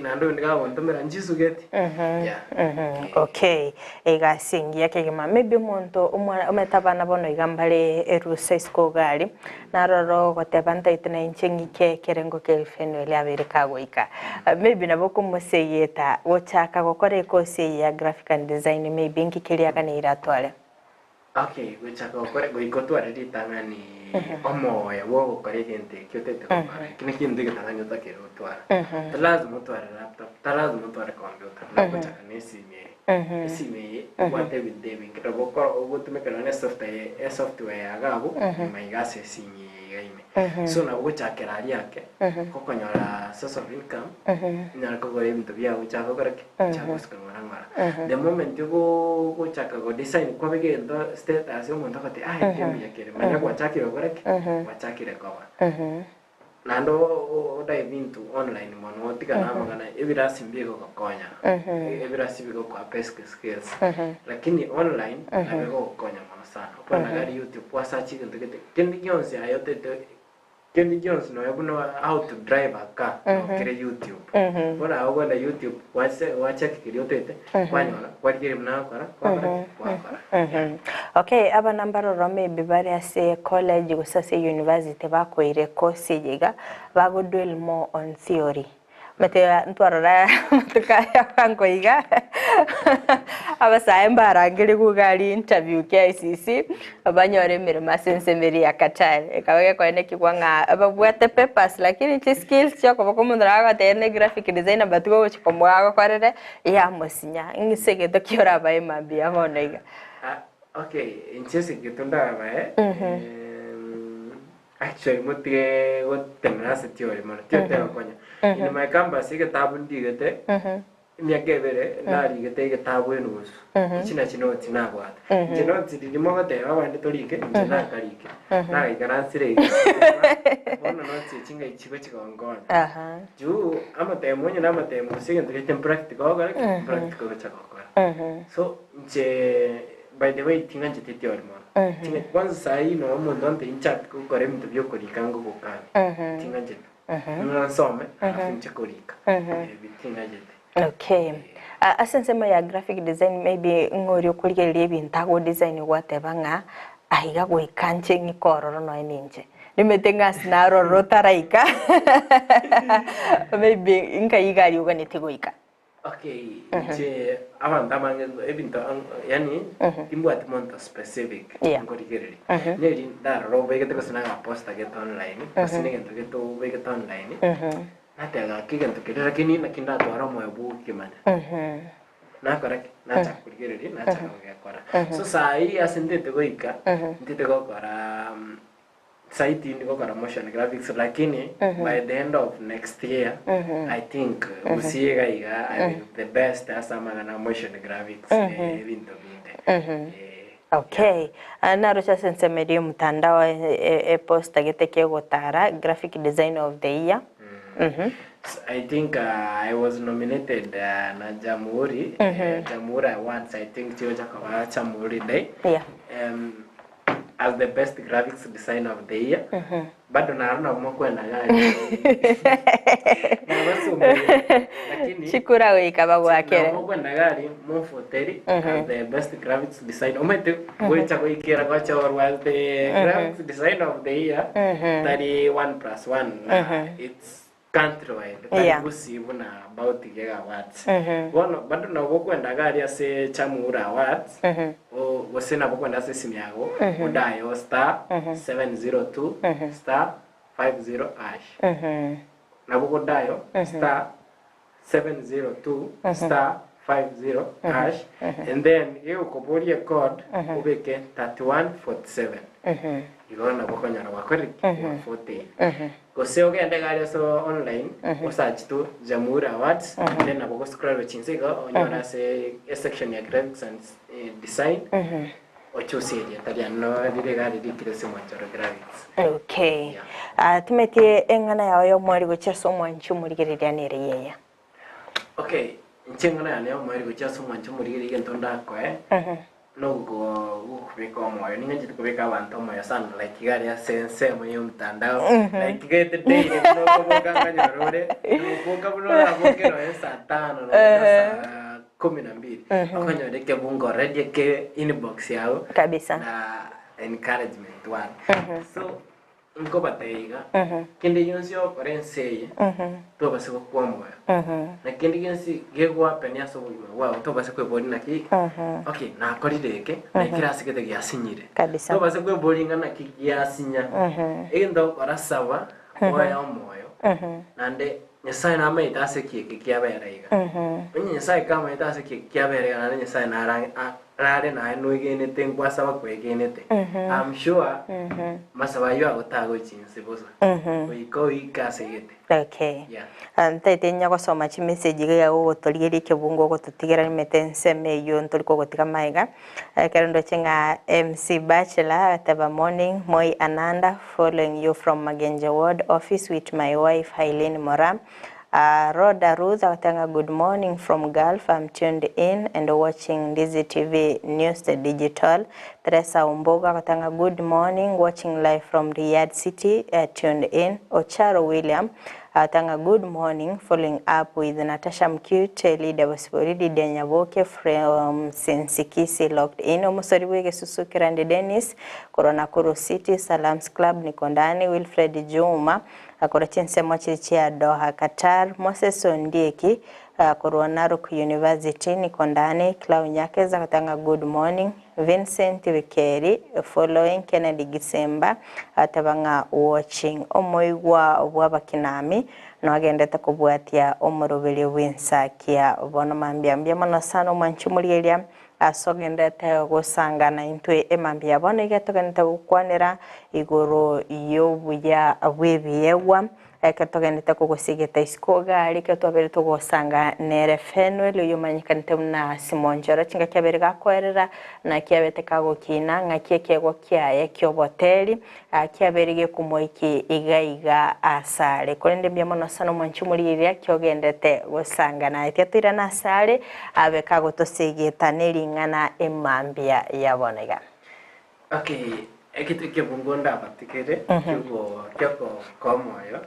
naende onde kagontomera nchisugeti, yeah. Okay, egasi engiya kegima. Maybe omonto omwana omanyete abana bono iga mbare erusa isiko iga aria, naroro ogoteba ntaete na inche ng'ike ekerengo kia Phanuel abeire kagoika. Maybe nabo okomosegeta gochaka gokora ekosi eye ya graphic and design maybe nki keria aganeire atware? Okay, gochaka gokora goika otware ritang'ani omoyo bwa ogokora egento ekio otagete gokora. Ekio nakio egento egetang'ani otakeire gotwara. Tari lazima otware laptop, tari lazima otware computer, nabo ogochaka na esimi eye. Esimi eye ebwate ebinto ebinge, nabo okoro ogotumeka nonya na esoftware esoftware ya iga abwo, nyuma iga ase esimi eye iga ime. So nabo ogochakera aria ake, gokonyora source of income, onyare kogora ebinto biago ochake gokora ki? Ochake gosuka ng'ora ng'ora. The moment ogochaka go design kwabeka egento status omonto agotebi aye eke mbuya kere, manya gwachakire gokora ki? Gwachakire koba. Naende o dive into online mono otigane amang'ana ebirasi mbigogokonya, ebirasi bigokoa basic skills, lakini online nabo egogokonya mono sana. Okogenda iga aria YouTube gwasearch egento gete, kende gionsi aye otete kende gionsi nonya buna how to drive a car nokere YouTube. Bono aye okogenda YouTube gwase gwacheki keria otete kwanyora kwarigereria buna agokora gwakora ki? Gwakora. Yeah. Okay, abana mbaroro maybe bare ase college gose ase university bakoire course eye iga, bago dwell more on theory. Omanyete ntwarora amatuko aya bwango iga, abasae mbarangerigwe iga aria interview KICC, banyore emeremo ase ensemo eria ya Qatar. Ekaba gekoenekigwa ng'a babwate papers lakini chiskills chiokoboko omonto nabo agoteba ne graphic designer but gogochia komoa agokorere, yamosinya. Ng'ise egento ki orabae mambia bono iga. Ah, okay, inche ase egento ndabae, actually motige gotenena ase theory mono, theory tegokonya. In my campus egetabu ndigete, emiaka ebere narigete egetabu enusu, echi nachi notes nabwate. Inche notes riria mogoteba abande torike, inche nakarike. Nagaikaransire iga, bono notes echi ng'ai chigochi gonkonya. Juu amatemo onye na amatemo gose egento gete mpractical ogokora ki? Mpractical ogocha gokora. So inche by the way ting'ancheti theory mono. Ting'a kwanza saii nonye omonto antebie nchake gokora ebinto bia okorika ngogokani, ting'ancheti. Ng'a nsome alafu nche korika, ebi ting'ancheti. Okay. Ase ensemo ya graphic design maybe ng'a oria okorigereria ebinto ago design gwateba ng'a aiga goika nche ng'ike ororo nonya ninche. Nimanyete ng'a ase naroro otaraika maybe nkai iga aria oganetie goika. Okay, inche abanto abange ebinto yaani timbwati monto specific Yeah. nkorigereria. Neri ndarora obegete gose na agaposta gete online, gose na egento gete obegete online, nateba gaki egento keria lakini naki ndatware omoyo bwa ogokemanya. Nakora ki? Nachaka korigereria, nachaka gogekora. So saii ase ntete goika, ntete gokora saii tindi gokora motion graphics lakini by the end of next year I think gusii iga iga I will be the best ase amang'ana a motion graphics ebinto binde. Okay, naroche ase ensemo eria y'omotandao eposter gete kegotara graphic designer of the year. I think I was nominated na Jamhuri, Jamhuri Awards I think chigocha koba Jamhuri Day. Yeah. As the best graphics designer of the year bado naro nabo mokwenda gari nabasumbuire lakini Chikura goika bagwakere. nabo mokwenda gari mofoteri as the best graphics designer omanyete gocha goikera gochorwa as the graphics designer of the year tari one plus one na it's. Countrywide, tari Yeah. Gusii buna about iga awards. Bono bado nabo okwenda iga aria ase Jamhuri Awards, o- gose nabo okwenda ase esimi yago, odayo star 702 star 50 hash. Nabo okodayo star 702 star 50 hash and then gegokoboria ecode obeke 3147. Igo nabo okonyora gwakorire ki? Gwafoteire. Gose ogende iga aria ase online osearch tu Jamhuri Awards and then nabo ogoscroll chinse iga onyore ase esection ya graphics and design ochoose erieta riane no rire iga aria rikire ase Mwanchoro Graphics. Okay. Yeah. Ah, timeti eng'ana yao y'omweri gochia ase omwanchi omorigereria nere yeye. Okay, inche eng'ana yane y'omweri gochia ase omwanchi omorigereria egento ndakoe Nogokobeka omoyo, ning'anchete kobeka abanto omoyo sana like iga aria ase ensemo ya omtandao like iga ete daily buna okoboka nkanyora ore noboka buna oraboke nonya saa tano nonya saa kumi na mbili okonyora ekebungo already eke inbox yago Kabisa. na encouragement one so Nkobatebia iga, kende gionsi ogokora ense eye, tobase gokwa omoyo, na kende gionsi gegoapenia ase obogima bwao, tobase kweboria naki, okay, nakorire eke, na ekere ase gete giasinyire. Kabisa. Tobase kweboria ng'a naki giasinya. Egento ogokora saba, oe omoyo, naende Nyasae namaete ase ki eke kiabera iga. Onye Nyasae kamaete ase ki eke kiabera iga, naende Nyasae nara nare naye noegenete nkwasaba kwegenete. I'm sure masabo ayio agotagochia inse bosa. Goika oike ase gete. Okay. Yeah. Ah, ntaete nya gosoma chimessage iga iga gogotorigeria ekebungo ogototigera nimete ensemo eyio ntori kogotiga magega. Ekero ndoche ng'a MC Bachelor agateba morning Moi Ananda following you from Magenje ward office with my wife Eileen Moraa. Uh, Rhoda Ruth agateba ng'a good morning from Gulf I'm tuned in and watching Ndizi TV News the Digital. Teresa Ombogo agateba ng'a good morning watching live from Riyadh City uh, tuned in. Ocharo William agateba ng'a good morning following up with Natasha Mcute leader Bosibori Lydia Nyaboke from Sensikisi locked in. Omosori bw'egesusu Kirandi Dennis korwa Nakuru City Salams Club Nikondani Wilfred Juma Korwa chinsemo chiria chia Doha, Qatar, Moses Ondieki, korwa Narok University, Nikondani, Clau Nyakes agoteba ng'a good morning, Vincent Bikeri, following Kennedy Gisemba agateba ng'a watching. Omoigwa bw'abakinami noagendete kobwatia omoroberio bw'ensakia bono mambia mbuya mono sana omwanchi omorigereria Ase ogenderete gosangana intwe emambia bono iga togenderete gokwanera igoro y'obuya bw'ebiegwa, ekero togenderete kogosigeta isiko iga aria ekero twabeire togosanga nere Fenuel oyio omanyekanete buna Simonchoro chingaki abeire gakoerera naki abete kagokina ng'aki ekeegwa kiaye ki'oboteri kiabeire gekomoikia iga iga asare. Korende mbuya mono sana omwanchi omorigereria kiogenderete gosangana aye. Tiga toirane asare abe kagotosegeta nering'ana emambia ya bono iga. Okay, egento ekebungo ndabatigere kiogo kiogokoa omoyo,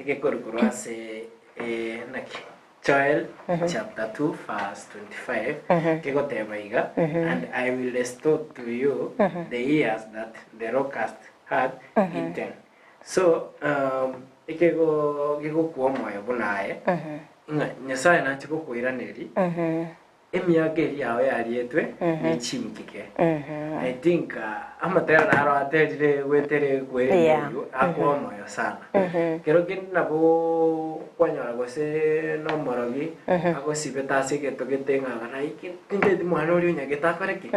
egekorwa korwa ase eh, naki Joel chapter 2 verse 25 kegoteba iga, And I will restore to you the years that the locust hath eaten. So um, ekego gegokwa omoyo buna aye, ng'a Nyasaye nache gokoiraneria Emiaka eria yao yarietwe nechingige. I think amatera naro aterire gwetere kwerende Yeah. oyio akoa omoyo sana. Kero kende nabo kwanyora gose nomorogi agosibete ase egeto gete ng'a like tinteti mwana oria onyagete akore ki?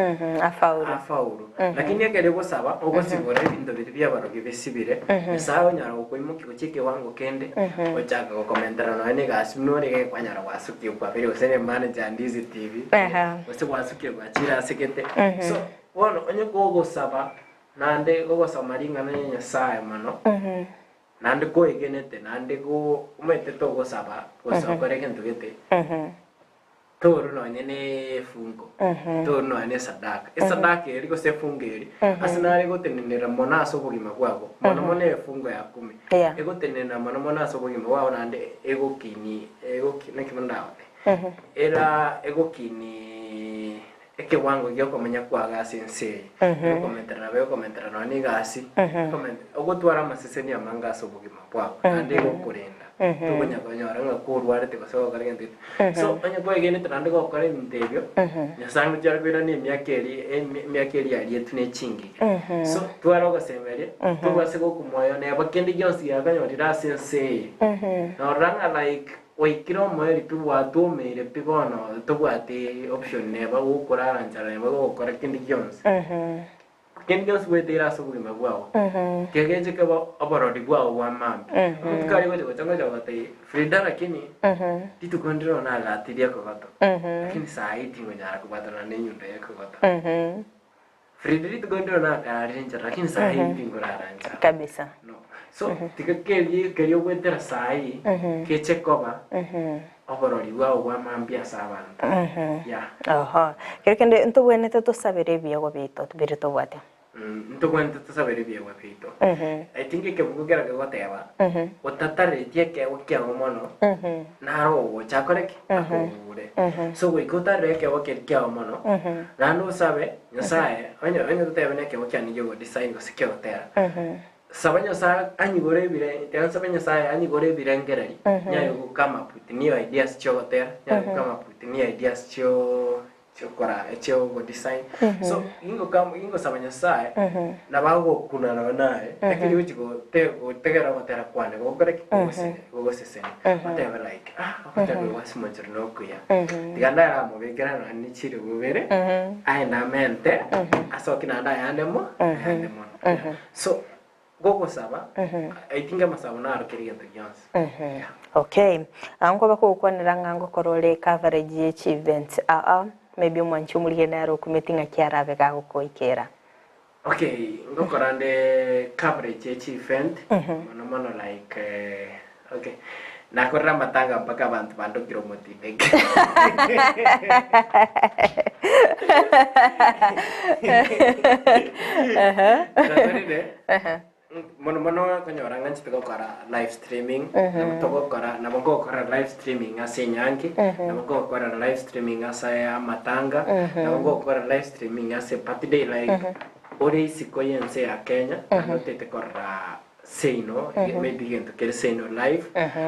Afaulu. Afaulu. Lakini ekero ogosaba ogosibora ebinto biria biabarogi bisibire, Nyasaye onyara gokoimokia gochia ekewango kende, ochaka gokomentera nonya na egasi buna ore iga kwanyora gwasukia kwabere gose ne manager Ndizi TV, gose gwasukia gwachire ase gete. So bono onye kogosaba naende gogosoma ring'ana ria Nyasaye mono, naende koegenete naende go omanyete togosaba gose okore egento gete. Toru nonye nefungo, toru nonye nesadaka. Esadaka eri gose efungo eri, ase nare egotenenera mono ase obogima bwabo, mono mono efungo ya kumi, Yeah. egotenenera mono mono ase obogima bwabo naende egokini egoki naki bono ndagote, era egokini ekewango giokomenya kwago ase ense eye, egokomentera nabo egokomentera nonye na egasi, ekomente ogotwara amaseseni amange ase obogima bwabo, naende egokorenda. Tokonya konyora ng'a korwarete gose gokora egento gete. So onye kwegenete naende gokora ebinto ebio, Nyasae ngochia are koirania emiaka eria emiaka eria yarietwe ne chingige. So tware ogosemeria, tobase gokwa moyo neba kende gionsi giakonyorire ase ense eye. Norora ng'a like oikire omoerio pi gwatwomeire pi bono tobwati option neba gokorara nchara neba gokora kende gionsi. Kende gionsi gweteire ase obogima bwao, kegeche kebe oborori bwao bwa mambia. Amatuko aria gocha gocha ngocha gotebia Frida lakini rituko ndire nagatirie ekogoto, lakini saa hii tingonyara kobwatana nenyundo ya ekogoto. Frida rituko ndire nakararire nchara lakini saa hii tingorara nchara. Kabisa. No. So tiga keria keria ogwetera saa hii keche koba oborori bwao bwa mambia ase abanto. Yeah. Oho. Kero kende ntobwenerete tosabere ebiegwa biaito biria tobwate. Ntobwenerete tosabere ebiegwa biaito. I think ekebugu kera kegoteba, otatareti ekeegwa kiago mono, naro ogocha akore ki? Akogure. So goika otarere ekeegwa keria kiago mono, naende osabe Nyasaye, onye onye totebe na ekeegwa kiane kiogodesign gose kiogotera, Saba Nyasae anyigore ebire tiga nsabe Nyasae anyigore ebirengereri nyare go come up with new ideas chiogotera nyare go come up with new ideas chio chiokora chiogo design so gingo come gingosaba Nyasae nabo agokuna nonye naye ekeri gochi gote gotegera ogotera kwane gokore ki gogosene gogosesenia otebe like ah ogotera oyo gwa Simochori nokuya tiga ndaramobekera nonye ne chiribu ibere aende amente asoki naende ayande mo ayande mono. So, gogosaba, I think amasabo naro kera egento gionsi. Yeah. Okay. Aa nkoba kogokwanera ng'a ngokora ore coverage ye chi events aa maybe omwanchi omorigeni nere okumeti ng'aki arabe gagokoikera. Okay, ngokora nde coverage ye chi event, mono mono like eh, okay, nakorire amatanga mpaka abanto bandokire omotindeki. Nakorire, mono mono okonyora ng'a nchete gokora live streaming, nabo togokora nabo ngokora live streaming ase enyangi, nabo ngokora live streaming ase amatanga, nabo ngokora live streaming ase birthday like ore isiko y'ense ya Kenya, naende otete korora seino, maybe egento kere seino live,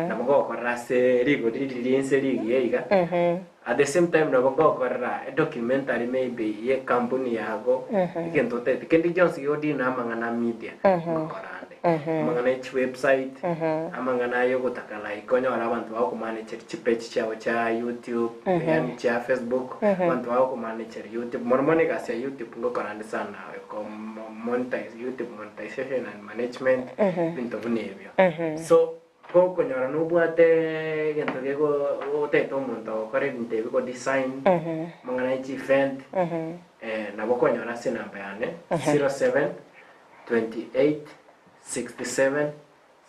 nabo ngokorera ase rigori riri rinse rigiya iga, at the same time nabo ngokorera edocumentary maybe ye ekampuni yago, egento otagete, kende gionsi gegodeal na amang'ana a media, ngokora ande. Amang'ana ya chiwebsite, amang'ana aya ogotaka like onyore abanto bagokomanecheri chipage chiabo chia YouTube, yaani chia Facebook, abanto bagokomanecheri YouTube, mono mono egasi ya YouTube ngokora ande sana. Monetize, YouTube monetization and management, ebinto buna ebio. So, gokonyora nobwate egento gego otagete omonto agokore ebinto ebi go design, amang'ana ya chievent, nabo okonyora ase enamba yane, 07 28 67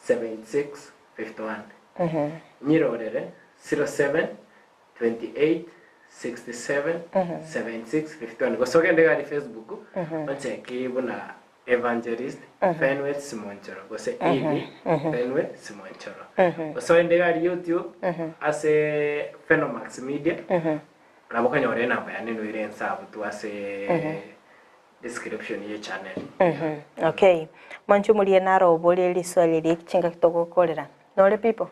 76 51. Nyirorere, 07 28 67 76 51 gose ogende iga aria Facebook oncheki buna Evangelist Fenwell Simonchoro gose EV Fenwell Simonchoro gose ogende iga aria YouTube ase Fenomax Media nabo okonyora enamba yane noire inse abwo tu ase description ye channel. Okay. Mwanche omorie naro oborie riswali eri chingaki togokorera. Nore people?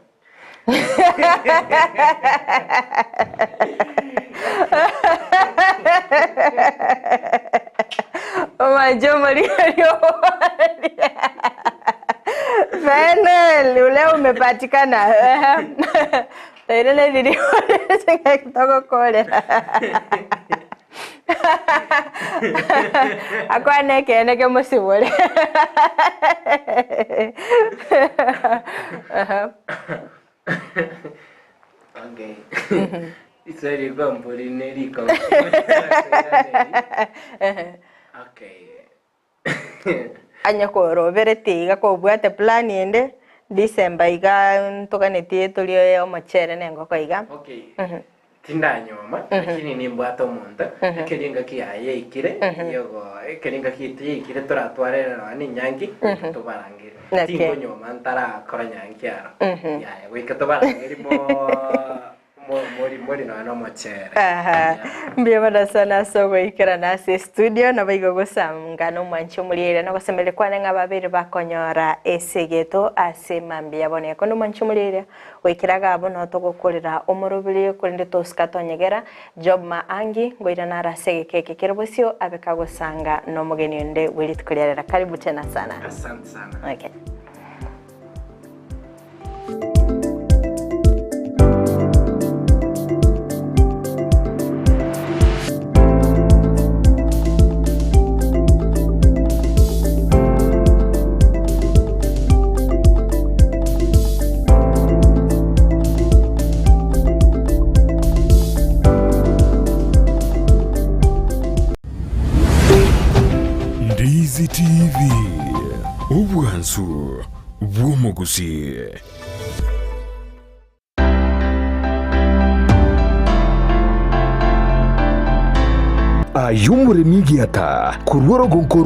Omwanche omorie oborie. Fenel, ule umepatikana. Toirane riria chingaki togokorera. Akwane ekeene kemosibore. Okay. Iswali kwambori ne riko. Okay. Onye korobereti iga kobwate plan ende, December iga ntoganetie torie omochere na engoko iga. Okay. Tindanyuoma, lakini nimbwate omonto, ekero engaki yaye yaikire, yogo ekero engaki yaito yaikire toratware nonya na enyangi, goika tobarangere. Okay. Tinkonyuoma ntarakora nyangi aro. Yaya, goika tobarangeri moo. Mori nonya nomochere. Aha. Mbuya mono sana ase ogoikerana ase estudio nabo igo gosanga nomwanchi omorieria nogosemeria kwane ng'a babere bakonyora esegeto ase mambia bono eko nomwanchi omorieria goikera iga abwo noo togokorera omorobiri korende tosika tonyegera Job Maangi ngoirana are ase egeka eke kere bosio abe kagosanga nomogeni onde bwe rituko ria rero karibu tena sana. Asante sana. Okay. Ndizi TV, obwansu bw'omogusii. Aye omoremi egiata korwa orogonko.